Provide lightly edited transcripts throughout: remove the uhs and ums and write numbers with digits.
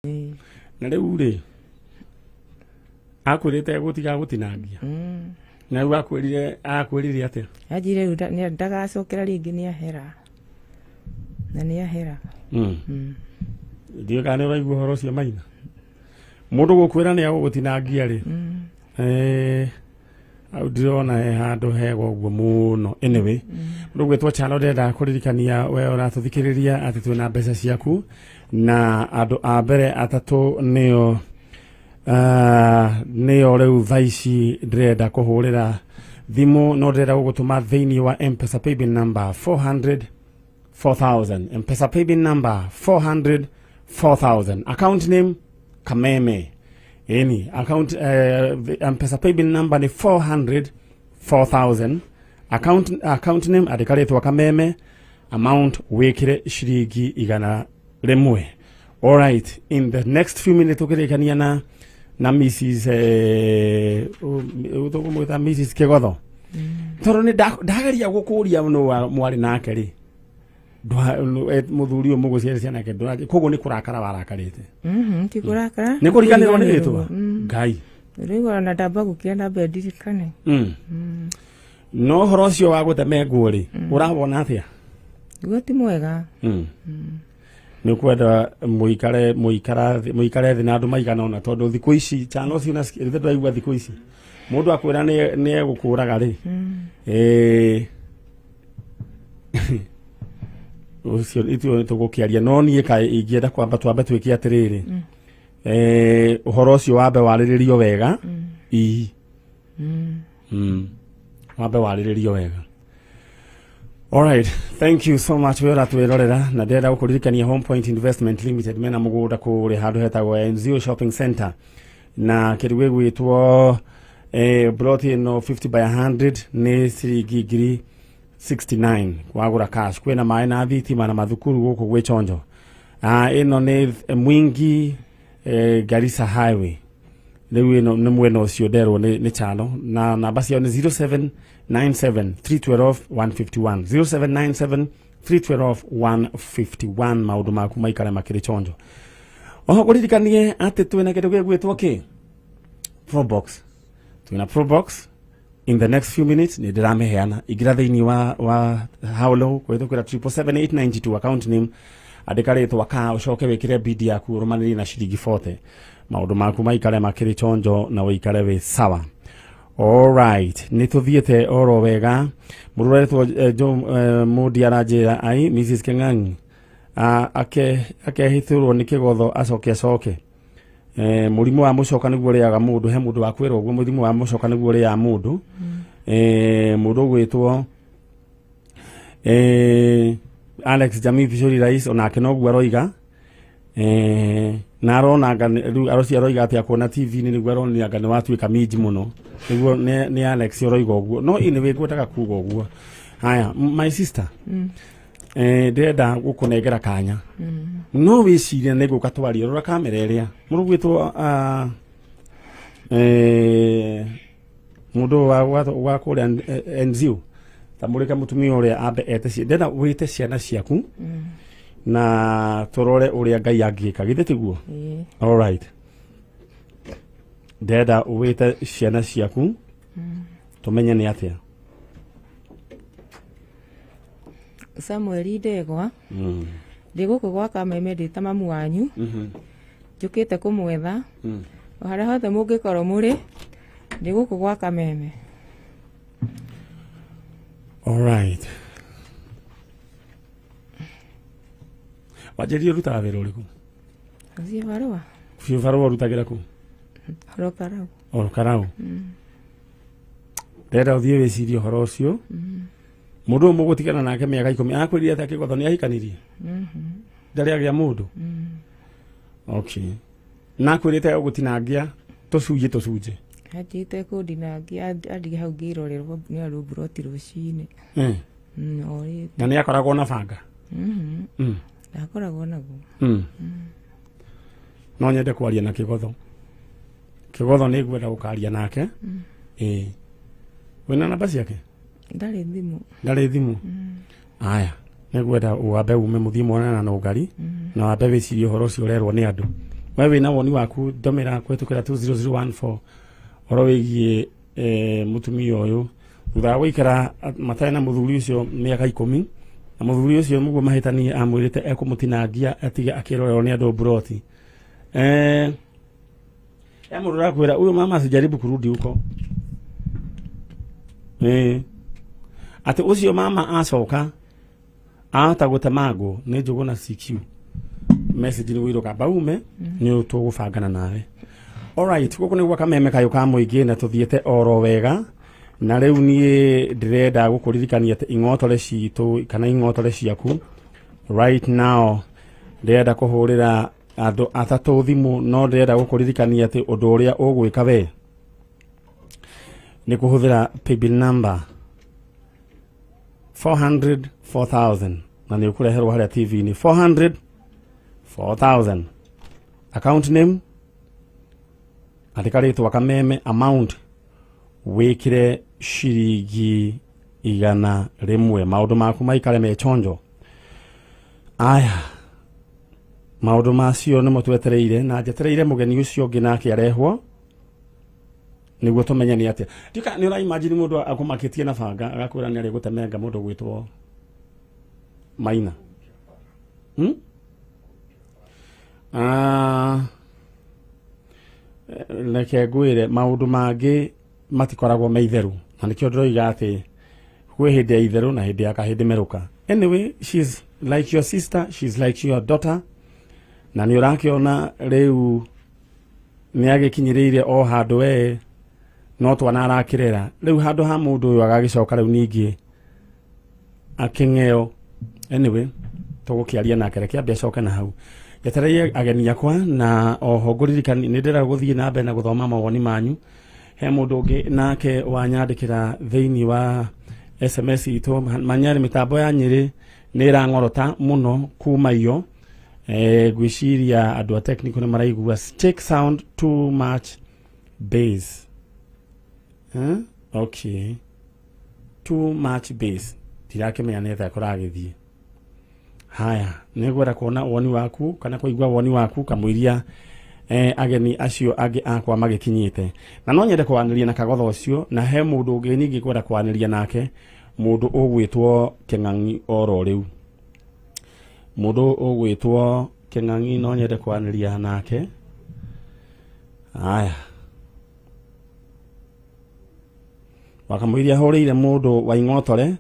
Na rĩu rĩ, akwĩrĩte gũtiga gũtinangia? Mm. Na rĩu akwĩrire atĩa? Anjĩrire rĩu ndagacokera rĩngĩ, nĩ ahera na nĩ ahera. Ndiũĩ kana nĩ ũraigua ũhoro ũcio, Maina. Mũndũ gũkwĩra nĩ agũgũtinangia rĩ, hau ndirona he handũ hega ũguo mũno. Anyway, mũndũ gwĩtwo Chalo, ndĩrenda kũririkania we ũratũthikĩrĩria atĩ twĩna mbeca ciaku, na andũ a mbere atatũ nĩo nĩo rĩu thaa ici ndĩrenda kũhũrĩra thimũ, no ndĩrenda gũgũtũma thĩinĩ wa M-Pesa paybill number 400 4000, M-Pesa paybill number 400 4000, account name Kameme. Eni account, M-Pesa paybill number ni 400 4000, account name andĩka rĩtwa Kameme, amount wĩkĩre ciringi 100. Alright, in the next few minutes tũkĩrĩkania na Mrs tũkũmwĩta Mrs Kĩgotho, tondũ nĩ ndageria gũkũria nũ mwarĩ nake rĩ, mũthuri ũyũ mũgũciare ciana nake koguo nĩ kũrakara warakarĩte. Ti kũrakara. Nĩ kũriganĩrwo nĩ rĩtwa. Ngai. Rĩu ona ndamba gũkira, ndambe ndirikane. No ũhoro ũcio wa gũtemengwo rĩ, ũrawona atĩa? Guo ti mwega. Nĩ ũkwenda mũikare mũikara mũikare thĩ na andũ maigana ũna, tondũ thikũ ici chano ũcio na rĩrĩa ndĩraigua thikũ ici mũndũ akwĩra nĩ egũkũraga rĩ, ũcio ithuĩ tũgũkĩaria, no niĩ kaĩ ingĩenda kwamba twambe twĩke atĩrĩrĩ, ũhoro ũcio wambe warĩrĩrio wega. Ii, wambe warĩrĩrio wega. Alright, thank you so much we ũratwĩrorera, na ndĩrenda gũkũririkania Home Point Investment Limited mena mũgũnda kũrĩa handũ hetagwo Enzio Shopping Center na kĩndũ gĩgwĩtwo plot ĩno 50 by 100 nĩ ciringi ngiri 69 wagũra cash. Kwĩna maĩ na thitima na mathukuru gũkũ gwĩ chonjo. Ĩno nĩ Mwingi Garissa Highway. Rĩu ĩno nĩ mwena ũcio nderwo nĩ Chalo, na namba ciao nĩ 0797 312 151, 0797 312 151. Maũndũ maku maikare makĩrĩ chonjo. Oho kũririkanie atĩ twĩna kĩndũ gĩgwĩtwo kĩ Probox. Twĩna Probox, in the next few minutes nĩ ndĩramĩheana. Ingĩra thĩinĩ wa haulo kũhĩtũkĩra 777892, account name andĩka rĩtwa ka ũcoke wĩkĩre bidi yaku ũrũmanĩrie na ciringi 40. Maũndũ maku maikare makĩrĩ chonjo na ũikare wĩ sawa. Alright, nĩ tũthiĩte oro wega. Mũndũ ũretwo Mũndi aranjĩra ai Mrs Keng'ang'i akehĩtũrwo nĩ Kĩgotho acoke acoke. Mũrimũ wa mũcoka nĩguo ũrĩaga mũndũ. He mũndũ wakwĩra ũguo, mũrimũ wa mũcoka nĩguo ũrĩaga mũndũ. Mũndũ ũgwĩtwo Alex Jamii Bishori Rais onake noguo aroiga. Na arona anga rĩu arocio aroiga atĩ akuona TV-inĩ nĩguo aronire anga nĩ watuĩka minji mũno. Nĩguo nĩ Alex ũroiga ũguo, no anyway ngwendaga kuga ũguo. Haya, my sister, ndĩrenda gũkũnengera kanya no wĩcirie nĩ ngũka twarie. Rora kamera ĩrĩa. Mũndũ gwĩtwo mũndũ wa kũrĩa NZU, ta mũrĩke mũtumia ũrĩa ambe ete ndĩrenda wĩte ciana ciaku na tũrore ũrĩa Ngai angĩka, githĩ tiguo? Ĩĩ. Alright, ndĩrenda wĩte ciana ciaku tũmenye nĩ atĩa. Samuel Ndegwa, ndĩ gũkũ gwa Kameme ndĩ ta mamu wanyu, njũkĩte kũmwetha o harĩa hothe mũngĩkorwo mũrĩ, ndĩ gũkũ gwa Kameme. Alright, wanjĩrie ũrutaga wĩra ũrĩkũ? Thiĩ barũa. Biũ barũa ũrutagĩra kũ? Oro Karau. Oro Karau. Ndĩrenda ũthiĩ wĩcirie ũhoro ũcio. Mũndũ ũyũ mũgũtigana nake mĩaka 10, akwĩrire atĩa? Kĩgotho nĩ ahikanirie, ndarĩ agĩa mũndũ. Okay, na akwĩrĩte ũgũtinangia tũcunjĩ tũcunjĩ? Anjĩte kũndinangia, andige hau ngĩrorerwo nĩ andũ mburoti rũcinĩ. O rĩngĩ. Na nĩ akoragwo na banga? Ndakoragwo naguo. No nyende kwaria na Kĩgotho. Kĩgotho nĩ ngwenda gũkaria nake. Ĩĩ, wĩna namba ciake? Ndarĩ thimũ. Ndarĩ thimũ. Aya, nĩ ngwenda wambe ume mũthiĩ muonana na ũngari na wambe wĩcirie ũhoro ũcio ũrerwo nĩ andũ. We wina woni waku ndomera kwitukira 20014 oro wigie mutumia uyu thutha wa guikara matarĩ na muthuri ucio miaka 10 na muthuri ucio muguo mahitanie amwirite ekumutinangia atige akirorerwo ni andu mburoti. Ya mundu rakwira huyo mama asijaribu kurudi huko. Ati ucio mama acoka ahota gutemangwo ni Njuguna CQ message ni wiro kamba ume ni tugubangana nawe. Alright, guku ni gwa Kameme Kayo ka Muingi na tuthiete oro wega na riu nie ndirenda gukuririkania ati ing'otore citu kana ing'otore ciaku right now ndirenda kuhurira andu atatu thimu no ndirenda gukuririkania ati undu uria ugwika we ni kuhuthira paybill number 400 4000 na ni ukureherwo haria TV ni 400 4000 account name andika ritwa Kameme amount wikire ciringi 100 maundu maku maikare me chonjo. Aya maundu macio nimo twetereire na njetereire mugeni ucio ungi nake arehwo niguo tumenye ni atia. Ndika ni ura imagine mundu akumakitie na banga agakwira ni ari gutemenga mundu gwitwo Maina. Reke ngwire maundu mangi matikoragwo me itheru na nikio ndiroiga ati kwi hindi ya itheru na hindi ya kahindi meruka. Anyway, she's like your sister, she's like your daughter na ni urakiona riu ni agikinyiriire o handu we no twana arakirera riu handu ha mundu uyu agagicoka riu ningi aking'eo. Anyway, tugukiaria nake reke ambe acoke na hau njetereire ageni akwa na oho nguririkani ni ndĩrenda gũthiĩ na mbere na gũthoma mawoni manyu. He mũndũ ũngĩ nake wanyandĩkĩra thĩinĩ wa SMS itũ manyarĩ mĩtambo ya Nyĩrĩ nĩ ĩrang'orota mũno kuma iyo. Ngwĩciria andũ a technical nĩ maraigua check sound too much bass. Okay, too much bass ndirakĩmenya nĩ atĩa kũragĩthiĩ. Haya, nĩngwenda kuona woni waku kana kũigua woni waku kamũiria ageni acio angĩ akwa magĩkinyĩte na no nyende kwaranĩria na Kagotho ũcio na he mũndũ ũngĩ ningĩ kwenda kwaranĩria nake mũndũ ũgwĩtwo Kĩng'ang'i oro rĩu mũndũ ũgwĩtwo Kĩng'ang'i no nyende kwaranĩria nake. Haya, wakamũiria hũrĩire mũndũ wa ing'otore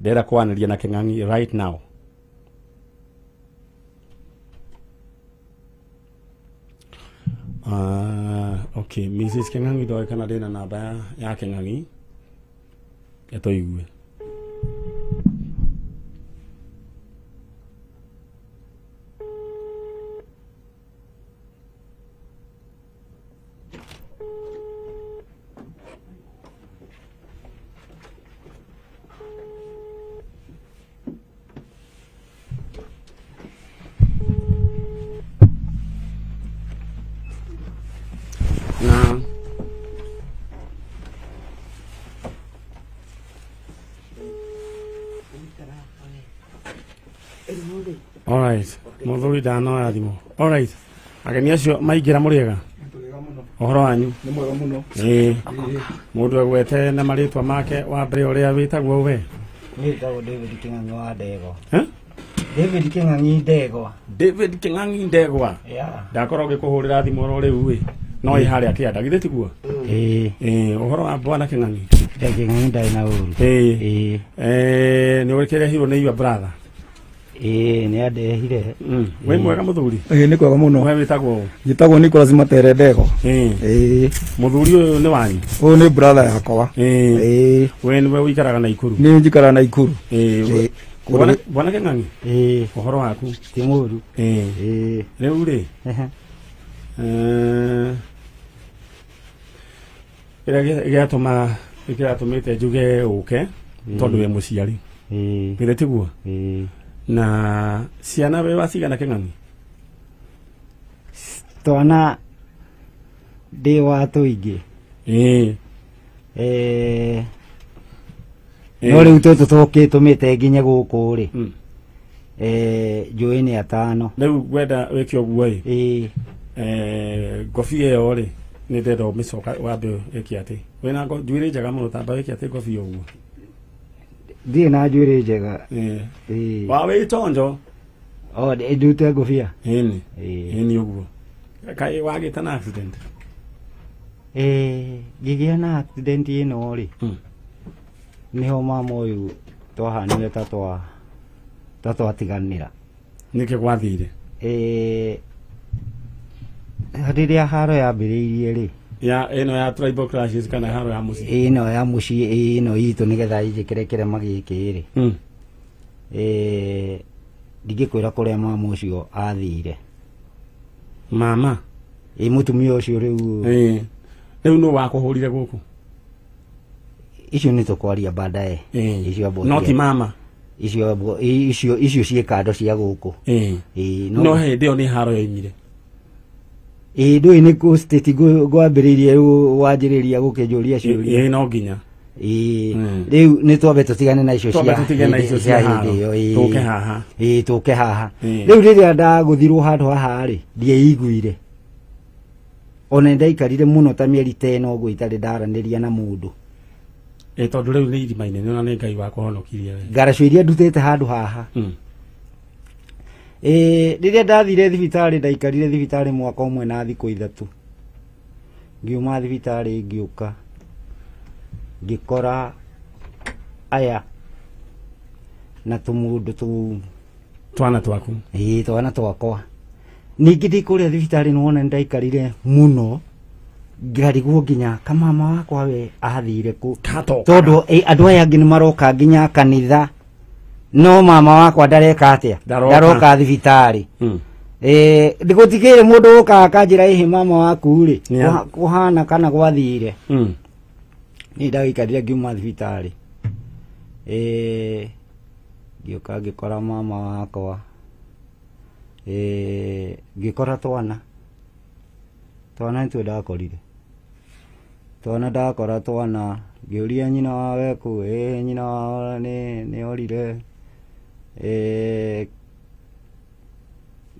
ndĩrenda kwaranĩria na Kĩng'ang'i right now. Okay, Mrs. Kĩng'ang'i ndoĩ kana ndĩna namba ya Kĩng'ang'i etoigue. Na Alright, muthuri ndanoya thimu. Alright, ageni acio maingĩra mũrĩega ũhoro wanyu nĩ mwega mũno. Mũndũ egwete na marĩtwa make wa mbere ũrĩa wĩtagwo we. Wĩtagwo David Kĩng'ang'i wa Ndegwa. David Kĩng'ang'i Ndegwa. David Kĩng'ang'i Ndegwa. Ndakorwo ngĩkũhũrĩra thimũ oro rĩu ĩ no ĩ harĩa kĩanda githĩ tiguo? Ũhoro wa bwana Kĩng'ang'i. Kĩng'ang'i ndarĩ na ũru. Nĩ ũkĩrehirwo nĩ your brother. Nĩ andehire. Wĩ mwega mũthuri? Nĩ kwega mũno. We wĩtagwo? Njĩtagwo Nicholas Matere Ndegwa. Mũthuri ũyũ nĩ wanyu? Ũyũ nĩ brother yakwa. We nĩwe ũikaraga Naikuru? Nĩ njikaraga Naikuru. Bwana Kĩng'ang'i? Ũhoro waku? Ti mũru. Rĩu rĩ kĩrĩa gĩatũma kĩratũmĩte njuge ũke tondũ wĩ mũciari. Githĩ tiguo? Na ciana we wacigana Kĩng'ang'i? Twana ndĩ wa tũingĩ. No rĩu tũtũ tũkĩtũmĩte nginye gũkũ rĩ njũĩ nĩ atano. Rĩu ngwenda wĩke ũguo ĩ Ngobia ĩyo rĩ nĩ ndenda ũmĩcoka wambe ĩke atĩ wĩna njuĩrĩ njega mũno tamba wĩke atĩ ngobia ũguo. Ndirĩ na njuĩrĩ njega. Wa wĩ chonjo. Oh, ndute ngobia. Ĩni. Ĩni ũguo. Kaĩ wagĩte na accident? Ngĩgĩa na accident ĩno rĩ. Nĩho mama ũyũ twahanire ta twatiganĩra. Nĩkĩ gwathire? Rĩrĩa haro yambĩrĩirie rĩ. Ya ĩno ya tribal clashes kana haro ya mũciĩ? Ĩno ya mũciĩ ĩno itũ nĩgetha ĩnjĩkĩre kĩrema gĩkĩ rĩ. Ndingĩkwĩra kũrĩa mama ũcio athire. Mama? Ĩ mũtumia ũcio rĩu. Rĩu nũ wakũhũrire gũkũ? Icio nĩ tũkwaria baadaye. Icio no ti mama. Icio ciĩ kando cia gũkũ. No hĩndĩ ĩyo nĩ haro yoimire. Ndũĩ nĩ kũ state ngwambĩrĩirie wanjĩrĩria gũkĩnjũria ciũria. No nginya. Rĩu nĩ twambe tũtigane na icio cia hĩndĩ ĩyo. Tũke haha. Tũke haha. Rĩu rĩrĩa ndagũthirwo handũ haha rĩ, ndieiguire. Ona ndaikarire mũno ta mĩeri ta ĩno ũguo itarĩ ndaranĩria na mũndũ. Tondũ rĩu nĩ irima-inĩ nĩ ona nĩ Ngai wakũhonokirie we. Ngaracu iria ndutĩte handũ haha. Rĩrĩa ndathire thibitarĩ ndaikarire thibitarĩ mwaka ũmwe na thikũ 3. Ngiuma thibitarĩ ngĩũka ngĩkora aya na tũmũndũ tũu twana twaku. Twana twakwa. Ningĩ ndĩ kũrĩa thibitarĩ nĩwona nĩndaikarire mũno ngarigwo nginya kamama wakwa we athire kũ tondũ andũ aya angĩ nĩmaroka nginya kanitha no mama wakwa ndareka atĩa ndaroka thibitarĩ. Gũtikĩrĩ mũndũ ũkaga akanjĩra ĩhĩ mama waku rĩ kũhana kana gwathire. Niĩ ndagĩikarire ngiuma thibitarĩ. Ngĩũka ngĩkora mama wakwa. Ngĩkora twana. Twana nĩtuo ndakorire. Twana ndakora twana ngĩũria nyina wawe kũ, nyina wao nĩ orire.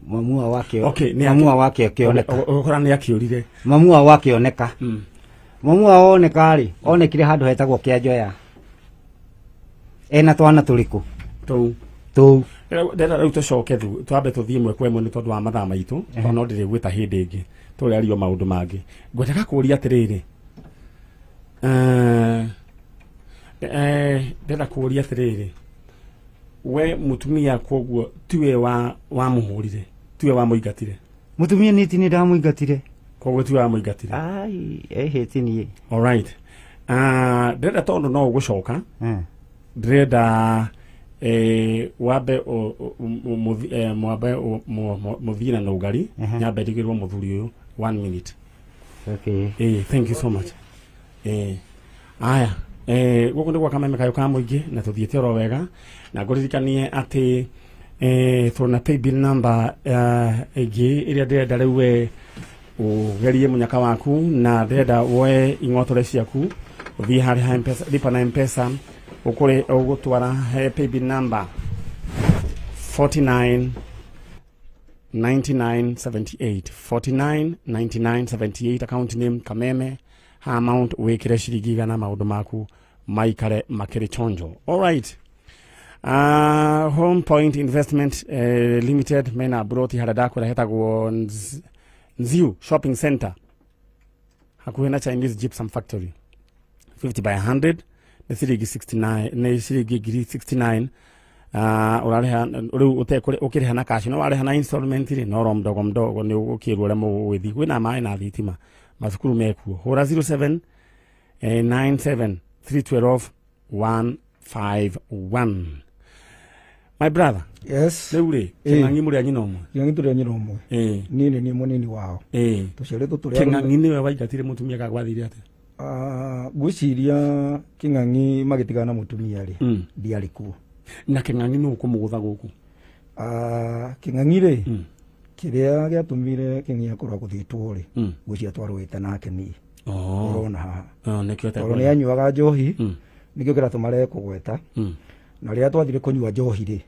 Mamu wake mamu wake akĩoneka. Ũgũkora nĩ akĩũrire. Mamu wao akĩoneka. Mamu wao oneka rĩ, onekire handũ hetagwo Kĩanjoya. Ena twana tũrĩkũ? Tũu. Tũu. Ndĩrenda rĩu tũcoke twambe tũthiĩ ĩmwe kwa ĩmwe nĩ tondũ wa mathaa maitũ, tondũ no ndĩrĩgwĩta hĩndĩ ĩngĩ tũrĩario maũndũ mangĩ. Ngwendaga kũũria atĩrĩrĩ, ndĩrenda kũũria atĩrĩrĩ, we mũtumia koguo tiwe wamũhũrire, tiwe wamũingatire? Mũtumia nĩ ti nĩ ndamũingatire. Koguo tiwe wamũingatire? Ai, ĩhĩ ti niĩ. All right. Ndĩrenda tondũ no ũgũcoka, ndĩrenda wambe mwambe mũthiĩ na ũgari nyambe ndigĩrwo mũthuri ũyũ 1 minute. Okay. Thank you so much. Aya, gũkũ nĩ gwa Kameme Kayũ ka Mũingĩ na tũthiĩte oro wega na ngũririkanie atĩ tũna paybill number ĩngĩ ĩrĩa ndĩrenda rĩu we ũgerie mũnyaka waku na ndĩrenda woe ing'otore ciaku ũthiĩ harĩ ha M-Pesa, lipa na M-Pesa ukure ũgũtwara he paybill number 49 9978 49 9978 account name Kameme ha amount wikire ciringi igana maũndũ maku maikare makĩrĩ chonjo. All right. Home Point Investment Limited mena broti harĩa ndakwĩra hetagwo Nziu Shopping Center hakuhĩ na Chinese Gypsum Factory 50 by 100 nĩ ciringi 69 nĩ ciringi ngiri 69. Ũrarĩha rĩu ũkĩrĩha na cash no warĩha na installment rĩ no ro mdogo mdogo nĩ ũgũkĩrwo ũrĩa mũgũgĩthiĩ. Kwĩna maĩ na thitima, mathukuru mekuo. Hũra 07 97 312 151. My brother. Yes. Rĩu rĩ, Kĩng'ang'i mũrĩ a nyina ũmwe? Kĩng'ang'i tũrĩ a nyina ũmwe. Niĩ nĩ niĩ mũnini wao. Tũciarĩtwo tũrĩ arũme. Kĩng'ang'i nĩwe waingatire mũtumia kana gwathire atĩa? Ngwĩciria Kĩng'ang'i magĩtigana na mũtumia rĩ, ndiarĩ kuo. Na Kĩng'ang'i nũ ũkũmũgũtha gũkũ? Kĩng'ang'i rĩ, kĩrĩa gĩatũmire Kĩng'ang'i akorwo agũthĩtwo rĩ, ngwĩciria twarũĩte nake niĩ. Ũrona haha. Tondũ nĩ anyuaga njohi, nĩkĩo kĩratũma rege kũgweta. Na rĩrĩa twathire kũnyua njohi rĩ,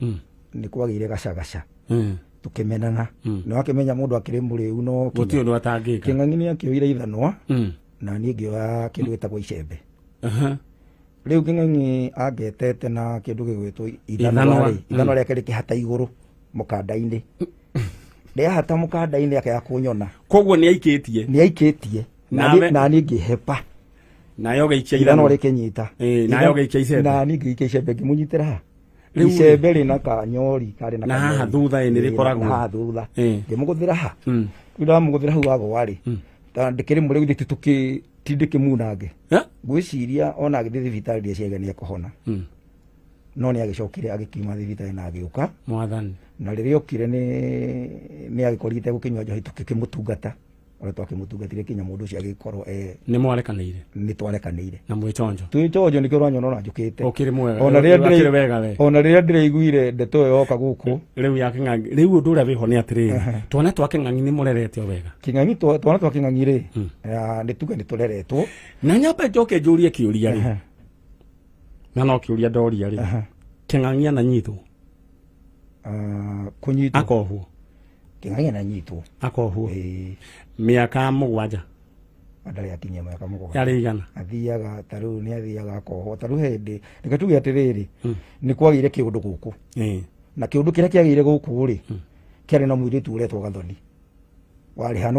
nĩ kwagĩire gacagaca. Tukimenana. Nĩ wakĩmenya mũndũ akĩrĩ mũrĩu no gũtirĩ ũndũ atangĩka. Kĩng'ang'i nĩ akĩoire ithanwa na niĩ ngĩoya kĩndũ gĩtagwo icembe. Rĩu kĩng'ang'i angetete na kĩndũ gĩgwĩtwo ithanwa rĩ, ithanwa rĩake rĩkĩhata igũrũ mũkanda-inĩ. Rĩahata mũkanda-inĩ akĩaga kũnyona. Koguo nĩ aikĩtie. Nĩ aikĩtie. Na niĩ ngĩhepa. Nayo gĩikia ithanwa rĩkĩnyita. Nayo gĩikia icembe. Na niĩ ngĩikia icembe ngĩmũnyitĩra haha. Icembe rĩna kanyori karĩ na na haha thutha nĩ rĩkoragwo haha thutha. Ngĩmũgũthĩra ha. Rĩu ndamũgũthĩra hau agwa rĩ, ndĩkĩrĩ mũrĩu thĩ tũkĩtindĩkĩmunange. Ngwĩciria ona agĩthiĩ thibitarĩ ndieciaga nĩ ekũhona. No nĩ agĩcokire agĩkiuma thibitarĩ na agĩũka. Mwathani. Na rĩrĩa okire nĩ agĩkorire gũkĩnyua njohi tũkĩmũtungata. Ũrĩa twakĩmũtungatire kinya mũndũ ũcio agĩkorwo nĩ mwarekanĩire. Nĩ twarekanĩire. Na mwĩ chonjo. Twĩ chonjo nĩkĩo ũranyona ona njũkĩte. Ũkĩrĩ mwega. Ona rĩrĩa ndĩraiguire ndeto ĩyo yoka gũkũ. Rĩu ya Kĩng'ang'i, rĩu ũndũ ũrĩa wĩho nĩ atĩrĩrĩ, twana twa Kĩng'ang'i nĩ mũrerete o wega. Kĩng'ang'i twana twa Kĩng'ang'i rĩ, nĩ tuge nĩ tũreretwo. Na nyambe njoke njũrie kĩũria rĩ. Na no kĩũria ndoria rĩ. Kĩng'ang'i ananyitwo. Kũnyitwo. Akohwo. Kĩng'ang'i ananyitwo. Akohwo. Mĩaka 7. Ndarĩ akinyia mĩaka 7. Yarĩ igana. Athiaga ta rĩu nĩ athiaga akohwo. Ta rĩu hĩndĩ reke tuge atĩrĩrĩ, nĩ kwagĩire kĩũndũ gũkũ. Na kĩũndũ kĩrĩa kĩagĩire gũkũ rĩ, kĩarĩ na mũirĩtu ũretwo Gathoni. Warĩ ha nĩ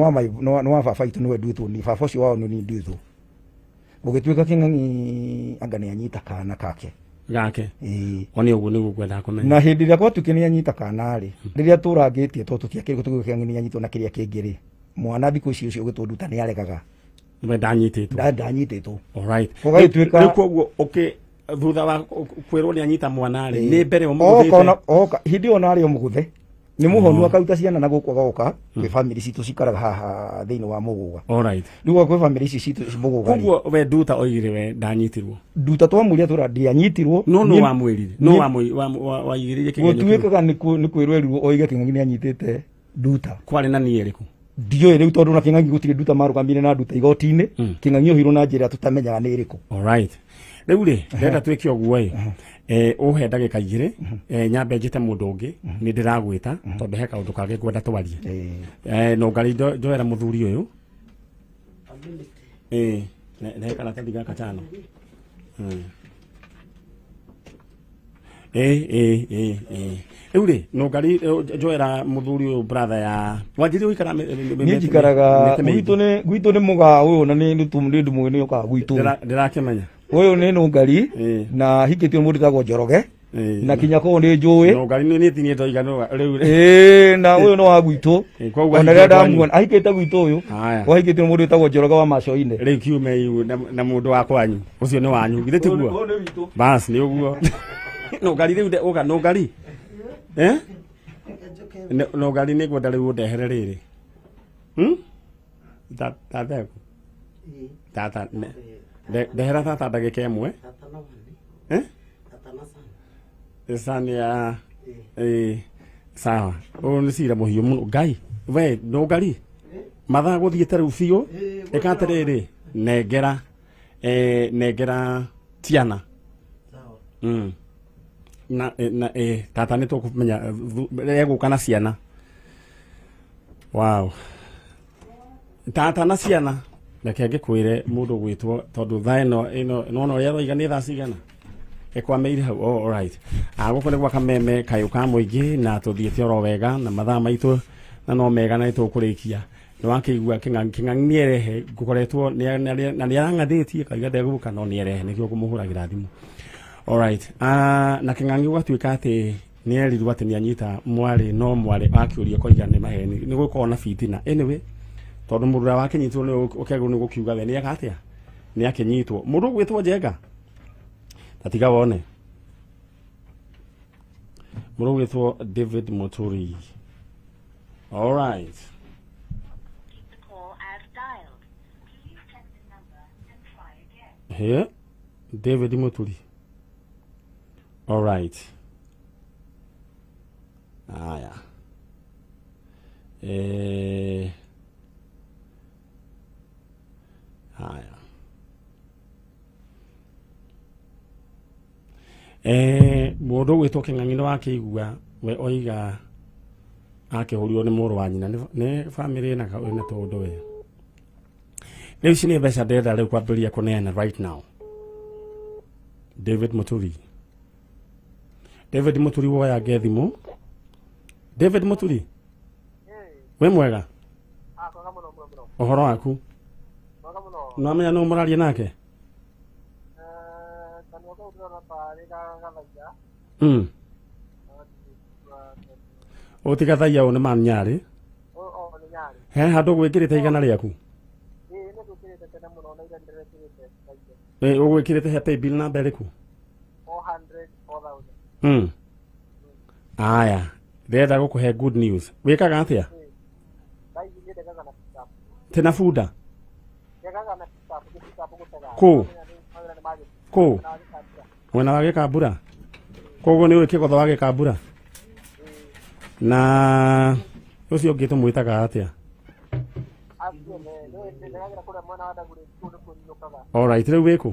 wa baba itũ nĩwe nduĩtwo ni baba ũcio wao nĩ nduĩtwo. Gũgĩtuĩka Kĩng'ang'i anga nĩ anyita kana kake. Gake. One ũguo nĩguo ngwendaga kũmenya. Na hĩndĩ ĩrĩa gwatuĩkire nĩ anyita kana rĩ, rĩrĩa tũrangĩtie tondũ tũtiakĩrĩ tũgĩũka Kĩng'ang'i nĩ anyitwo na kĩrĩa kĩngĩ rĩ, mwana thikũ ici ũcio ũgĩtwo Nduta nĩ aregaga. We ndanyitĩtwo. Ndanyitĩtwo. Alright. Gũgagĩtuĩka rĩu koguo thutha wa kwĩrwo nĩ anyita mwana rĩ, nĩ mbere ũmũgũthĩte. Oka hĩndĩ ĩyo narĩ ũmũgũthe. Nĩ mũhonu akaruta ciana na gũkũ agoka kwĩ family citũ cikaraga haha thĩinĩ wa Mũgũga. Alright. Rĩu kwĩ family ici citũ Mũgũga. Koguo we Nduta oigire we ndanyitirwo. Nduta twamũria tũra ndianyitirwo. No no wamwĩrire. No waigĩrĩire kĩgenyo. Gũtuĩkaga nĩ kwĩrwo erirwo oige Kĩng'ang'i nĩ anyitĩte Nduta. Kwarĩ na niĩ ĩrĩkũ? Ndiũĩ rĩu tondũ na Kĩng'ang'i gũtirĩ Nduta marũgamire na Nduta igoti-inĩ. Kĩng'ang'i ohirwo na njĩra tũtamenyaga nĩ ĩrĩkũ. Alright. Rĩu rĩ, ndĩrenda twĩke ũguo ĩ, ũhe ndagĩka 2, nyambe njĩte mũndũ ũngĩ, nĩ ndĩragwĩta tondũ he kaũndũ kangĩ ngwenda twarie. No ngari njoera mũthuri ũyũ. Ne karatathi gaka tano. Rĩu rĩ, no ngari njoera mũthuri ũyũ brother ya wanjĩrĩrie gũikara niĩ njikaraga gwitũ nĩ mũgaa ũyũ na nĩ ndũmũĩ nĩ ũkaga gwitũ. Ndĩrakĩmenya. Ũyũ nĩ Nũngari na hikĩtio mũndũ wĩtagwo Njoroge na kinya kũu nĩ njũĩ. Nũngari nĩ niĩ ndoiga rĩu. Na ũyũ nĩ wa gwitũ. Ona rĩrĩa ndamuona ahikĩte gwitũ ũyũ. Wahikĩtio mũndũ wĩtagwo Njoroge wa Macoinĩ. Rĩu kiume iu na mũndũ wa kwanyu. Ũcio nĩ wanyu. Githĩ tiguo? Bas nĩ ũguo. Nũngari rĩu ũka Nũngari. Nũngari nĩ ngwenda rĩu ũndehere rĩrĩ. Tata. Tata. Ndehera tata ndagĩka 1. Sani ya sawa. Ũyũ nĩ cira mũhiũ mũno. Ngai, we Nũngari. Mathaa gũthiĩte rĩu biũ. Ĩka atĩrĩrĩ, nengera nengera Tiana. Na tata nĩ tũkũmenya egũka na ciana. Wow. Tata na ciana. Reke ngĩkwĩre mũndũ gwĩtwo tondũ thaa ĩno nĩwona ũrĩa roiga nĩ thaa cigana ĩkwameire hau. Oh, alright. Gũkũ nĩ gwa Kameme kayũ ka mũingĩ na tũthiĩte oro wega na mathaa maitũ na no mega na nĩtũkũrĩkia. Nĩ wakĩigua Kĩng'ang'i nĩerehe ngũkoretwo na nĩarang'athĩtie kaiga ndegũka no nĩerehe nĩkĩo ngũmũhũragĩra thimũ. Alright. Na Kĩng'ang'i gũgatuĩka atĩ nĩerirwo atĩ nĩanyita mwarĩ no mwarĩ akĩũrio koiga nĩ maheni nĩ gũkorwo na fitina. Anyway, tondũ mũndũ ũrĩa wakĩnyitwo nĩ ũkĩagĩrĩirwo nĩ gũkiuga we nĩeka atĩa nĩ akĩnyitwo. Mũndũ ũgwĩtwo Njenga ta tiga wone. Mũndũ ũgwĩtwo David Muturi. Alright. Here, David Muturi. Alright. Aya. Haya. Mũndũ ũgwĩtwo Kĩng'ang'i nĩ wakĩigua we oiga Akĩhũrirwo nĩ mũrũ wa nyina nĩ family ĩna tũndũ we. Rĩu ici nĩ mbeca ndĩrenda rĩu kwambĩrĩria kũneana right now. David Muturi. David Muturi woya nge thimũ. David Muturi. Wĩ mwega? Ũhoro waku? No amenya nũ mũraria nake? Ũtigathaia ũyũ nĩ man Nyarĩ. He handũ gwĩkĩrĩte igana rĩaku? Ũgwĩkĩrĩte he paybill namba ĩrĩkũ? 404,000. Aya, ndĩrenda gũkũhe good news. Wĩkaga atĩa? Tena bunda? Kũ? Kũ? Mwena wa Gĩkambura? Koguo nĩ ũĩ kĩgotho wa Gĩkambura? Na ũcio ũngĩ tũmwĩtaga atĩa? All right, rĩu wĩkũ?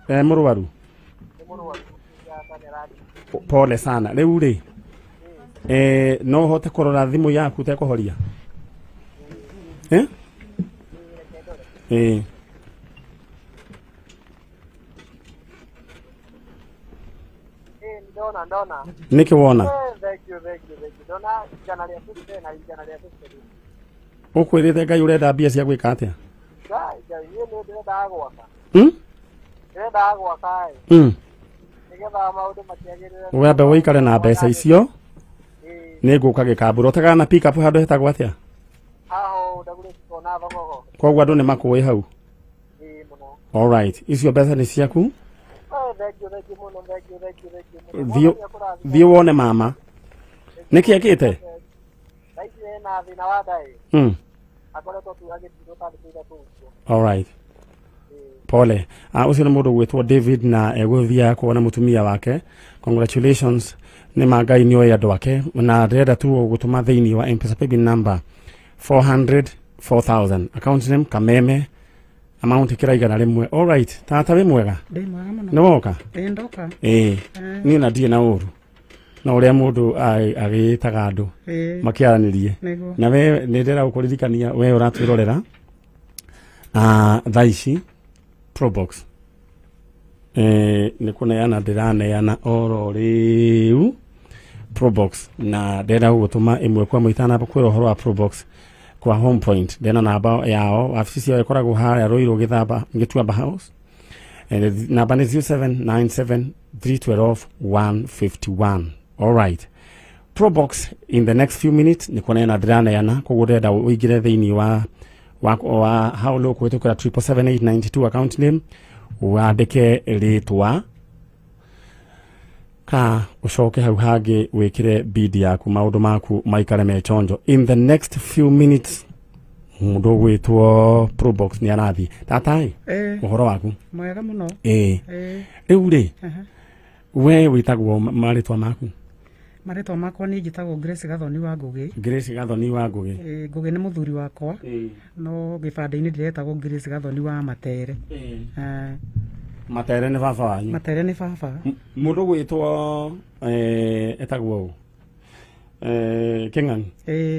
Mũrwaru? Pole sana. Rĩu rĩ, no ũhote kũrora thimũ yaku ũtekũhoria? Nĩkĩ wona? Ũkwĩrĩte Ngai ũrenda mbia cia gwĩka atĩa? Wambe ũikare na mbeca icio nĩ ngũka Gĩkambura. Ũtegaga na pick up handũ hetagwo atĩa? Koguo andũ nĩ makũĩ hau? All right, icio mbeca nĩ ciaku. Thiĩ wone mama. Nĩkĩ ekĩte? All right. Pole. Ũcio nĩ mũndũ gwĩtwo David na egũthiaga kuona mũtumia wake. Congratulations. Nĩ ma Ngai nĩ oĩ andũ ake na ndĩrenda tu gũtũma thĩinĩ wa M-Pesa paybill number 404,000. Account name Kameme. Amount ĩkĩra 100. All right. Tata wĩ mwega? Ndĩ mwega mũno. Nĩ woka? Ĩĩ ndoka. Ĩĩ. Niĩ na ndirĩ na ũru. Na ũrĩa mũndũ agĩĩtaga andũ makĩaranĩrie. Na we nĩ ndĩrenda gũkũririkania we ũratwĩrorera thaa ici Probox nĩ kũneana ndĩraneana oro rĩu Probox na ndĩrenda gũgũtũma ĩmwe kwa ĩmwe itanamba kwĩra ũhoro wa Probox kwa Home Point. Ndĩna namba yao, wabici ciao ĩkoragwo harĩa Ruiru Gĩthamba Gĩtuamba House. Namba nĩ 0797 312 151. All right. Probox in the next few minutes nĩ kũneana ndĩraneana, koguo ndĩrenda ũingĩre thĩinĩ wa how low kũhĩtũkĩra 777 account name wandĩke rĩtwa ka ucoke hau hangĩ wĩkĩre bid yaku maũndũ maku maikare me chonjo. In the next few minutes mũndũ ũgwĩtwo Probox nĩ arathiĩ. Tatai, ũhoro waku? Mwega mũno. Rĩu rĩ, we wĩtagwo marĩtwa maku? Marĩtwa makwa niĩ njĩtagwo Grace Gathoni wa Ngũgĩ. Grace Gathoni wa Ngũgĩ. Ngũgĩ nĩ mũthuri wakwa. No gĩbandĩ-inĩ ndĩretagwo Grace Gathoni wa Matere. Matere nĩ baba wanyu? Matere nĩ baba. Mũndũ gwĩtwo etagwo ũ? Kĩng'ang'i.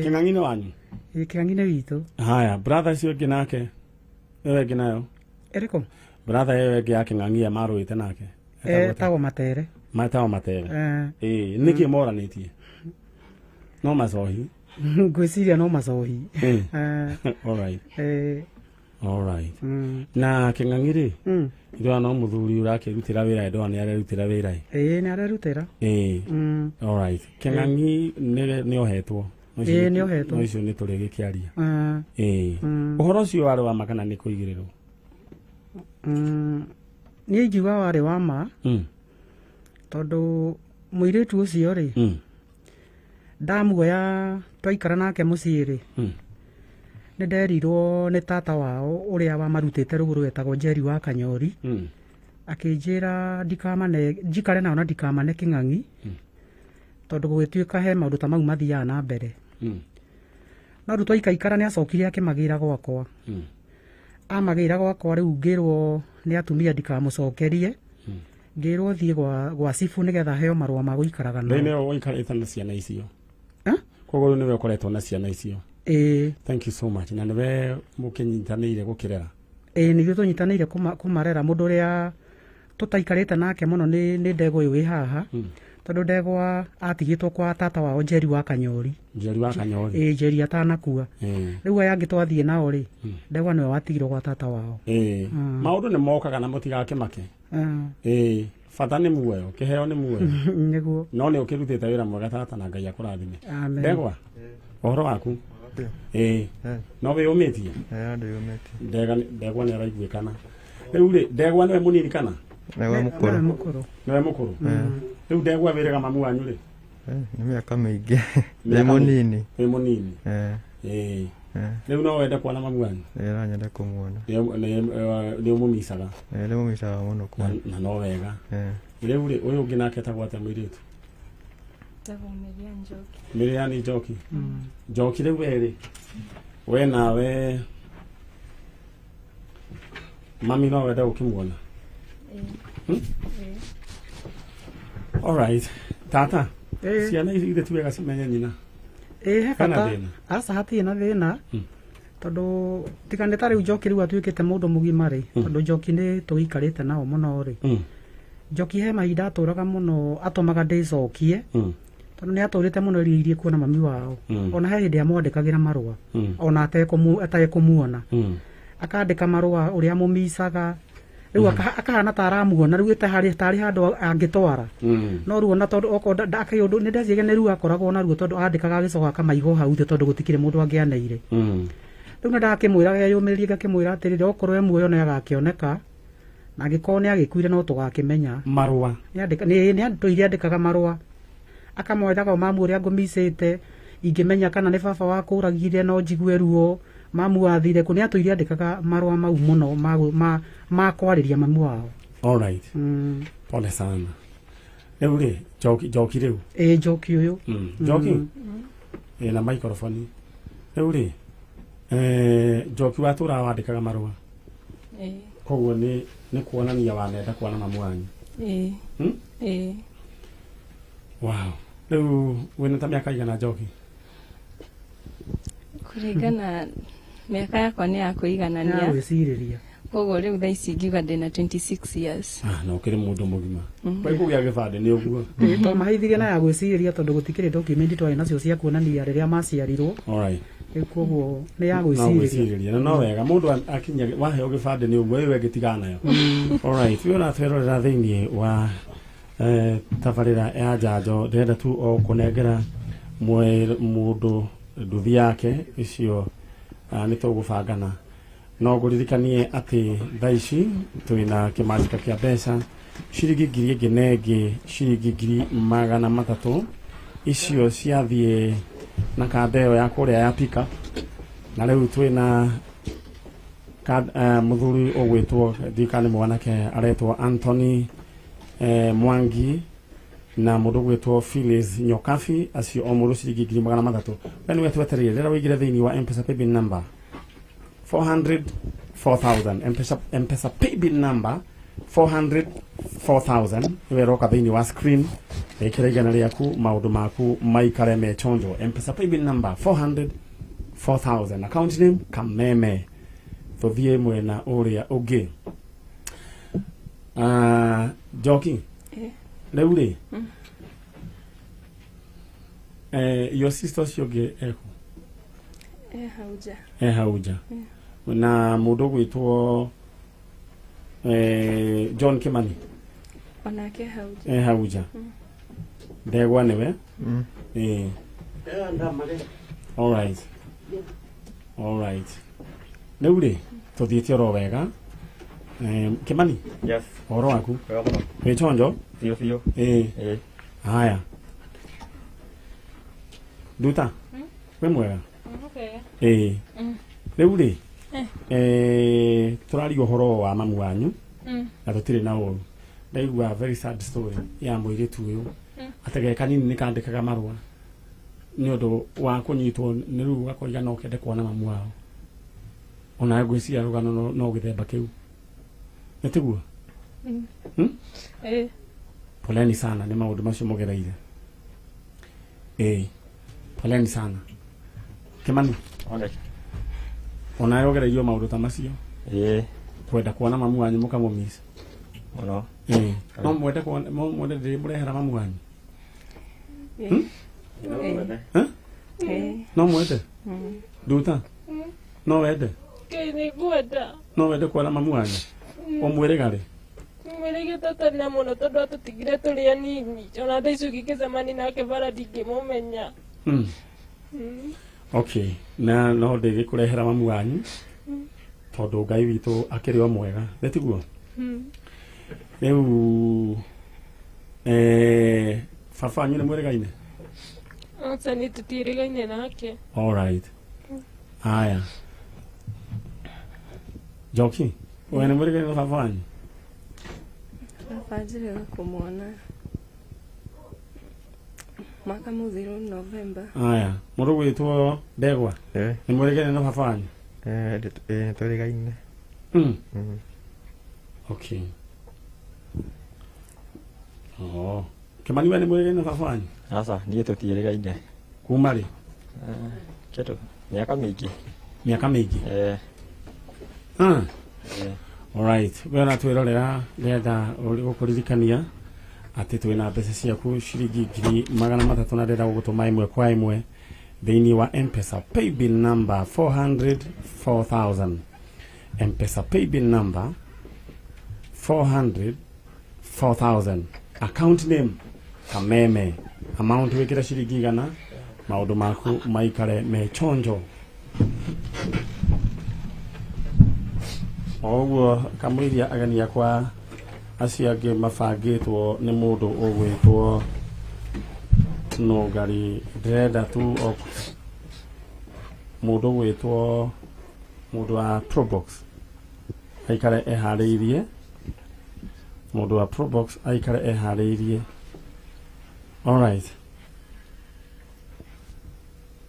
Kĩng'ang'i nĩ wanyu? Kĩng'ang'i nĩ witũ. Haya, brother ũcio ũngĩ nake? Ĩyo ĩngĩ nayo? Ĩrĩkũ? Brother ĩyo ĩngĩ ya Kĩng'ang'i ya marũĩte nake. Etagwo Matere. Metagwo Matere. Nĩkĩ moranĩtie? No macohi? Ngwĩciria no macohi. All right. All right. Na Kĩng'ang'i rĩ, ndĩrona no mũthuri ũrakĩrutĩra wĩra, ndĩrona nĩ arerutĩra wĩra. Ĩĩ nĩ arerutĩra. All right. Kĩng'ang'i nĩ ohetwo. Ĩĩ nĩ ohetwo. No icio nĩ tũrĩgĩkĩaria. Ũhoro ũcio warĩ wa ma kana nĩ kũigĩrĩrwo? Niĩ ingiuga warĩ wa ma. Tondũ mũirĩtu ũcio rĩ, ndamuoya twaikara nake mũciĩ rĩ, nĩ nderirwo nĩ tata wao ũrĩa wamarutĩte rũgũrũ wetagwo Njeri wa Kanyori, akĩnjĩra ndikamane njikare nao na ndikamane Kĩng'ang'i, tondũ gũgĩtuĩka he maũndũ ta mau mathiaga na mbere. No rĩu twaikaikara nĩ acokire akĩmagĩra gwakwa. Amagĩra gwakwa rĩu ngĩrwo nĩ atumia ndikamũcokerie, Ngĩrwo thiĩ gwa cibu nĩgetha heo marũa ma gũikaraga nao. Rĩu nĩwe ũikarĩte na ciana icio. Koguo nĩwe ũkoretwo na ciana icio. Ĩĩ. Thank you so much. Na nĩwe mũkĩnyitanĩire gũkĩrera. Ĩĩ nĩguo tũnyitanĩire kũmarera. Mũndũ ũrĩa tũtaikarĩte nake mũno nĩ ndegwa ũyũ wĩ haha. Tondũ ndegwa atigĩtwo kwa tata wao Njeri wa Kanyori. Njeri wa Kanyori. Ĩĩ Njeri atanakua. Rĩu aya angĩ twathiĩ nao rĩ, ndegwa nĩwe watigirwo gwa tata wao. Ĩĩ. Maũndũ nĩ mokaga na mũtigakĩmake. Ĩĩ. Bata nĩ muoyo, kĩheo nĩ muoyo. Nĩguo. No nĩ ũkĩrutĩte wĩra mwega tata na Ngai akũrathime. Amen. Ndegwa, ũhoro waku? Ĩĩ. No wĩyũmĩtie? Ĩĩ ndĩyũmĩtie. Ndegwa nĩ araiguĩkana. Rĩu rĩ, ndegwa nĩwe mũnini kana? Nĩwe mũkũrũ. Nĩwe mũkũrũ. Rĩu ndegwa wĩrĩga mamu wanyu rĩ? Nĩ mĩaka mĩingĩ. Ndĩ mũnini. Wĩ mũnini. Ĩĩ. Rĩu no wende kuona mamu wanyu? Ĩĩ no nyende kũmuona. Nĩ ũmũmicaga? Ĩĩ nĩmũmicaga mũno kuona. Na no wega. Rĩu rĩ, ũyũ ũngĩ nake etagwo atĩa mũirĩtu? Etagwo Miriam Njoki. Miriam Njoki. Njoki rĩu we rĩ, we nawe mami no wende gũkĩmuona? Ĩĩ. All right. Tata, ciana ici ithe ti wega cimenye nyina. Ĩĩ he bata. Aca hatirĩ na thĩna. Tondũ tiga nĩ ta rĩu Njoki rĩu atuĩkĩte mũndũ mũgima rĩ, tondũ Njoki nĩ tũikarĩte nao mũno rĩ. Njoki he mahinda atũraga mũno atũmaga ndĩcokie. Tondũ nĩ atũrĩte mũno erirĩirie kuona mami wao. Ona he hĩndĩ amwandĩkagĩra marũa. Ona atekũmuona. Akandĩka marũa ũrĩa amũmicaga. Rĩu akahana ta aramuona rĩu tarĩ handũ angĩtwara. No rĩu ona tondũ okorwo ndakĩũndũ nĩ ndeciria nĩ ruo akoragwo naruo tondũ andĩkaga agĩcoka akamaiga hau thĩ tondũ gũtikĩrĩ mũndũ angĩaneire. Rĩu nĩ ndakĩmwĩra eyũmĩrĩrie ngakĩmwĩra atĩrĩrĩ okorwo e muoyo nĩ agakĩoneka na angĩkorwo nĩ agĩkuire no tũgakĩmenya. Marũa. Nĩ andũire andĩkaga marũa. Akamwĩraga mamu ũrĩa ngũmicĩte ingĩmenya kana nĩ baba wakũragire no njigue ruo. Mamu athire kũ nĩ atũire andĩkaga marũa mau mũno ma kwarĩria mamu wao. All right. Pole sana. Rĩu rĩ, Njoki rĩu. Ĩĩ Njoki ũyũ. Njoki? Ĩĩ na microphone. Rĩu rĩ, Njoki watũraga wandĩkaga marũa. Ĩĩ. Koguo nĩ kuonania wanenda kuona mamu wanyu. Ĩĩ. Ĩĩ. Wow. Rĩu wĩna ta mĩaka igana Njoki? Kũringana mĩaka yakwa nĩ ya kũiganania. Ya gwĩcirĩria. Koguo rĩu thaa ici ngiuga ndĩna 26 years. No ũkĩrĩ mũndũ mũgima. Kwĩ kũgĩa gĩbandĩ nĩ ũguo. Twamaheithirie na ya gwĩcirĩria tondũ gũtikĩrĩ document twarĩ nacio cia kuonania rĩrĩa maciarirwo. All right. Rĩu koguo nĩ ya gwĩcirĩria. Na no wega mũndũ akinya waheo gĩbandĩ nĩ ũguo ĩyo ĩngĩtigana nayo. All right. Wĩ ũratwĩrorera thĩinĩ wa tabarĩra ya njanjo ndĩrenda tu o kũnengera mũndũ nduthi yake icio nĩ tũgũbangana. No ngũririkanie atĩ thaa ici twĩna kĩmanjĩka kĩa mbeca ciringi 1,000 na ĩngĩ ciringi 300,000 icio ciathiĩ na kanda ĩyo ya kũrĩa ya pickup. Na rĩu twĩna mũthuri ũgwĩtwo ndikana nĩ mwanake aretwo Anthony Mwangi na mũndũ ũgwĩtwo Phyllis Nyokabi acio o mũndũ ciringi 300,000. We nĩwe twetereire rĩrĩa wĩingĩre thĩinĩ wa M-Pesa paybill number 400 4000. M-Pesa paybill number 400 4000 nĩwe ĩroka thĩinĩ wa screen. Ĩkĩra igana rĩaku maũndũ maku maikare me chonjo. M-Pesa paybill number 400 4000. Account name Kameme. Tũthiĩ mwena ũrĩa ũngĩ. Njoki. Rĩu rĩ, your sister ũcio ũngĩ ekũ? E hau nja. E hau nja. Na mũndũ ũgwĩtwo John Kimani? Onake hau nja. E hau nja. Ndegwa nĩwe? Ĩĩ. All right. All right. Rĩu rĩ, tũthiĩte oro wega. Kimani? Yes. Ũhoro waku? Wega mũno. Wĩ chonjo? Biũ biũ. Ĩĩ. Haya. Nduta? Wĩ mwega? Ĩĩ. Rĩu rĩ, tũraria ũhoro wa mamu wanyu na tũtirĩ na ũru. Ndaigua very sad story ya mũirĩtu ũyũ atĩ ge kanini nĩ kandĩkaga marũa nĩ ũndũ wa kũnyitwo nĩ rĩu gakoiga no kende kuona mamu wao. Ona ngwĩciria rũgano no gĩthemba kĩu. Nĩ tiguo? Poleni sana nĩ maũndũ macio mũgereire. Poleni sana. Kimani. Onawe ũgereirio maũndũ ta macio? Kwenda kuona mamu wanyu mũkamũmiss. Mũno. No mwende kuona, mwende ndĩmũrehera mamu wanyu? No mwende? Nduta? No wende? Nĩngwenda. No wende kuona mamu wanyu? Ũmwĩrĩga rĩ? Mwĩrĩge tata na mũno tondũ atũtigire tũrĩ anini. Ona thaa ici ũngĩgĩcemania nake bara ndingĩmũmenya. Okay, na no ndĩgĩkũrehera mamu wanyu tondũ Ngai witũ akĩrĩ o mwega, nĩ tiguo? Rĩu baba wanyu nĩ mwĩrĩgaine? Aca nĩ tũtiĩrĩgaine nake. All right. Aya. Njoki, we nĩ mwĩrĩgaine na baba wanyu? Baba njĩrĩga kũmuona mwaka mũthiru November. Aya, mũndũ gwĩtwo Ndegwa. Nĩ mwĩrĩgaine na baba wanyu? Nĩ twĩrĩgaine. Okay. Oh. Kimani we nĩ mwĩrĩgaine na baba wanyu? Aca, niĩ tũtiĩrĩgaine. Kuma rĩ? Kĩndũ mĩaka mĩingĩ. Mĩaka mĩingĩ? Alright, we na twĩrorera ndĩrenda gũkũririkania atĩ twĩna mbeca ciaku ciringi 300,000 na ndĩrenda gũgũtũma ĩmwe kwa ĩmwe thĩinĩ wa M-Pesa paybill number 400 4000. M-Pesa paybill number 400 4000. Account name Kameme. Amount wĩkĩre ciringi 100, maũndũ maku maikare me chonjo. Oguo kamũiria ageni akwa acio angĩ mabangĩtwo nĩ mũndũ ũgwĩtwo Nũngari. Ndĩrenda tu mũndũ ũgwĩtwo mũndũ wa Probox aikare eharĩirie. Mũndũ wa Probox aikare eharĩirie. All right.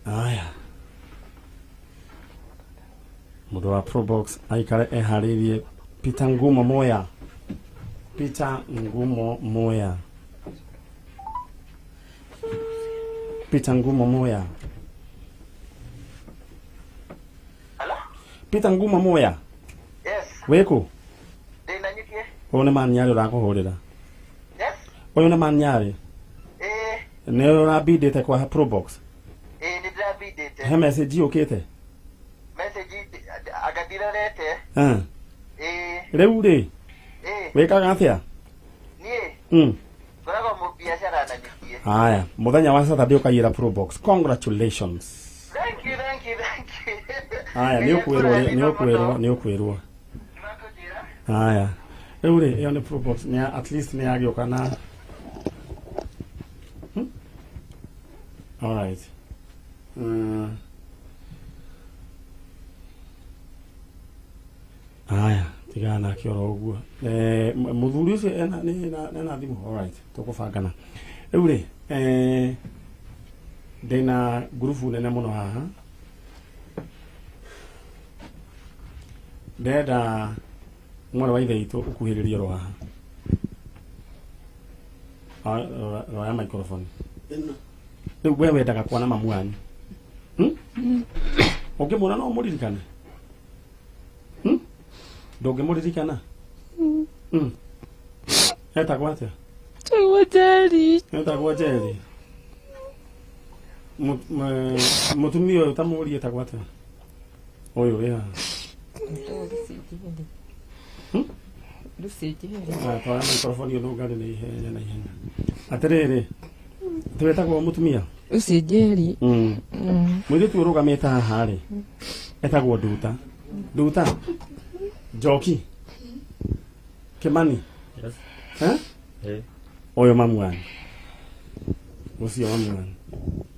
Aya. Mũndũ wa Probox aikare eharĩirie. Peter Ngumo Moya. Peter Ngumo Moya. Peter Ngumo Moya. Hello? Peter Ngumo Moya. Yes. Wĩkũ? Ndĩ Nanyukie. Ũyũ nĩ Manyarĩ ũrakũhũrĩra. Yes. Ũyũ nĩ Manyarĩ. Nĩ ũrabindĩte kwa Probox? Nĩ ndĩrabindĩte. He message yũkĩte? Message anga ndirorete. Rĩu rĩ? Wĩkaga atĩa? Niĩ? Ngoragwo mũbiacara Nanyukie. Aya, mũthenya wa Saturday ũkaiyĩra Probox. Congratulations. Thank you, thank you, thank you. Aya, nĩ ũkwĩrwo, nĩ ũkwĩrwo, nĩ ũkwĩrwo. Aya. Rĩu rĩ, ĩyo nĩ Probox, nĩ at least nĩ yagĩũka na. All right. Aya, tigana nake oro ũguo. Mũthuri ũcio ena ena thimũ. All right, tũkũbangana. Rĩu rĩ, ndĩna ngurubu nene mũno haha. Ndĩrenda mwana wa ithe witũ ũkuhĩrĩrie oro haha. Roya microphone. Rĩu we wendaga kuona mamu wanyu. Ũngĩmuona no ũmũririkane? Ndũngĩmũririkana? Etagwo atĩa? Etagwo Njeri. Etagwo Njeri. Mũtumia ũyũ ta mũũrie etagwo atĩa? Ũyũ wĩ haha. Lucy Njeri. Twara microphone ĩyo Nũngari na ihenya na ihenya. Atĩrĩrĩ, twetagwo mũtumia? Lucy Njeri. Mũirĩtu ũrũgamĩte haha rĩ, etagwo Nduta. Nduta. Njoki. Kimani. Yes. Ũyũ mamu wanyu. Ũcio mamu wanyu.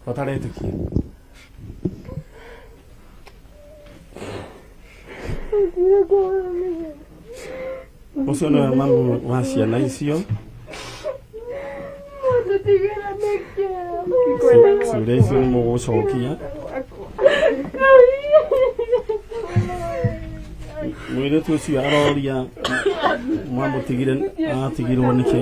Ũtaretĩkia. Ũcio nĩwe mamu wa ciana icio. Ciũria icio nĩ mũgũcokia. Mũirĩtu ũcio aroria mwamũtigire atigirwo nĩkĩ?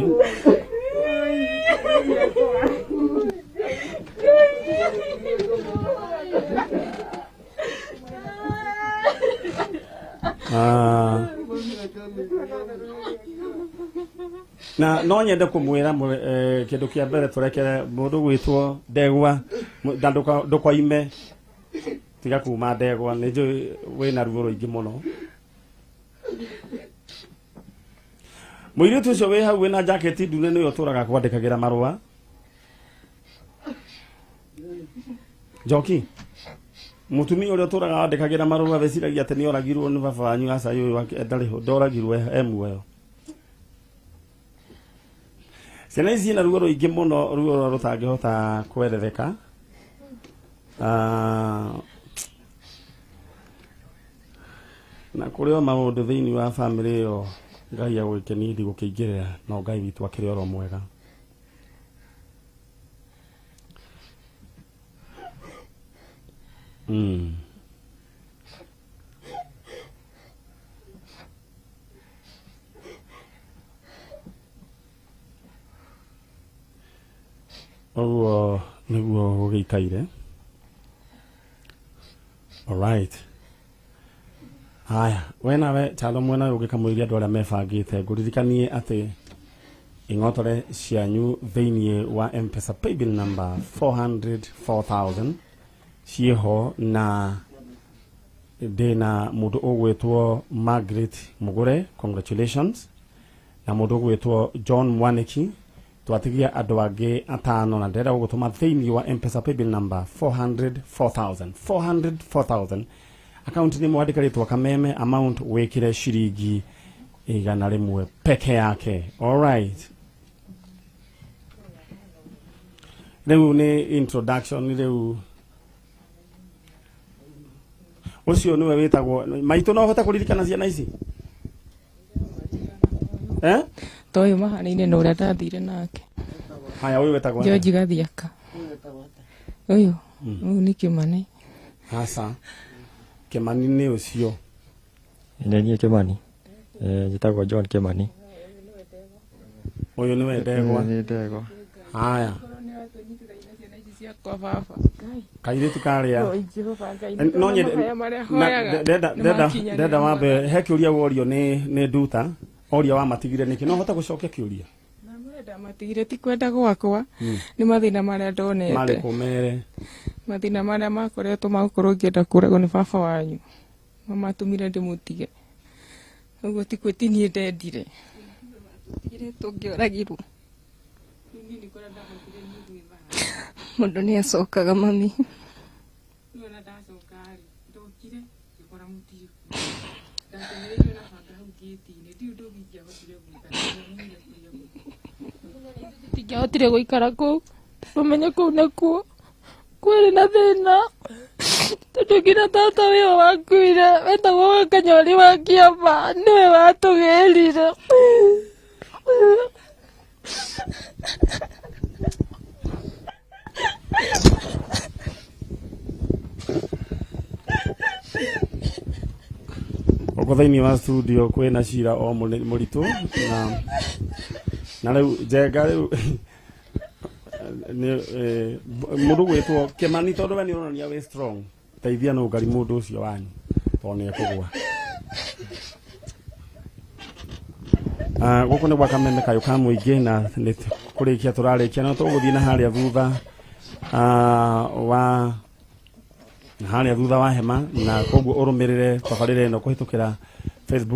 Na no nyende kumwira kindu kia mbere turekere mundu gwitwo ndegwa ndukoime tiga kuma ndegwa ni njui wina ruo ruingi muno. Muiritu ucio wi hau wina jacket ndune niwe uturaga kwandikagira marua. Njoki mutumia uria uturaga wandikagira marua weciragia ati ni oragirwo ni baba wanyu aca uyu ndari ho ndoragirwo e muoyo. Ciana ici na ruo ruingi muno ruo rũrĩa rũtangĩhota kweretheka. Na kũrĩ o maũndũ thĩinĩ wa bamĩrĩ ĩyo Ngai agũgĩkenia ndigũkĩingĩrĩra no Ngai witũ akĩrĩ oro mwega. Ũguo nĩguo gũgĩikaire. Alright. Haya, we nawe Chalo mwena ũngĩkamũiria andũ arĩa mebangĩte ngũririkanie atĩ ing'otore cianyu thĩinĩ wa M-Pesa paybill number 404,000 ciĩho na ndĩna mũndũ ũgwĩtwo Margaret Mugure, congratulations, na mũndũ ũgwĩtwo John Mwaniki. Twatigia andũ angĩ atano na ndĩrenda gũgũtũma thĩinĩ wa M-Pesa paybill number 404,000 404,000. Account ni mwandĩka rĩtwa Kameme, amount wĩkĩre ciringi 100 peke yake. Alright. Rĩu nĩ introduction rĩu. Ũcio nĩwe wĩtagwo maitũ, no ũhote kũririkana ciana ici? To ũyũ mahanaine na ũrĩa ndathire nake. Haya, ũyũ wĩtagwo George Gathiaka. Ũyũ nĩ Kĩmani. Aca. Kĩmani nĩ ũcio. Nĩ niĩ Kĩmani. Njĩtagwo John Kĩmani. Ũyũ nĩwe Ndegwa. Nĩ Ndegwa. Haya. Kairĩtu karĩa. No nyende ndenda wambe he kĩũria worio nĩ Nduta. Oria wamatigire nĩkĩ? No hote gũcokia kĩũria? Ndamatigire ti kwenda gwakwa, nĩ mathĩna marĩa ndonete. Marĩkũ mere? Mathĩna marĩa makoretwo magũkorwo ngĩenda kũragwo nĩ baba wanyu mamatũmire ndĩmũtige. Ũguo ti kwĩ ti niĩ ndendire. Tigire tũngĩoragirwo. Mũndũ nĩ acokaga mami. Tũtingĩahotire gũikara kũu, ũmenye kũu nakuo kwĩrĩ na thĩna tondũ nginya tata ũyũ wakuire wetagwo wa Kanyori wa Kĩamba nĩwe watũgĩrire. Gũkũ thĩinĩ wa studio kwĩna cira o mũritũ na rĩu Njenga rĩu mũndũ gwĩtwo Kĩmani tondũ we nĩ ũronania wĩ strong, teithia no ngari mũndũ ũcio wanyu tondũ nĩ ekũgwa. Gũkũ nĩ gwa Kameme kayũ ka mũingĩ na nĩ kũrĩkia tũrarĩkia no tũgũthiĩ na harĩa thutha wa harĩa thutha wa hema na koguo ũrũmĩrĩre tabarĩra ĩno kũhĩtũkĩra Facebook.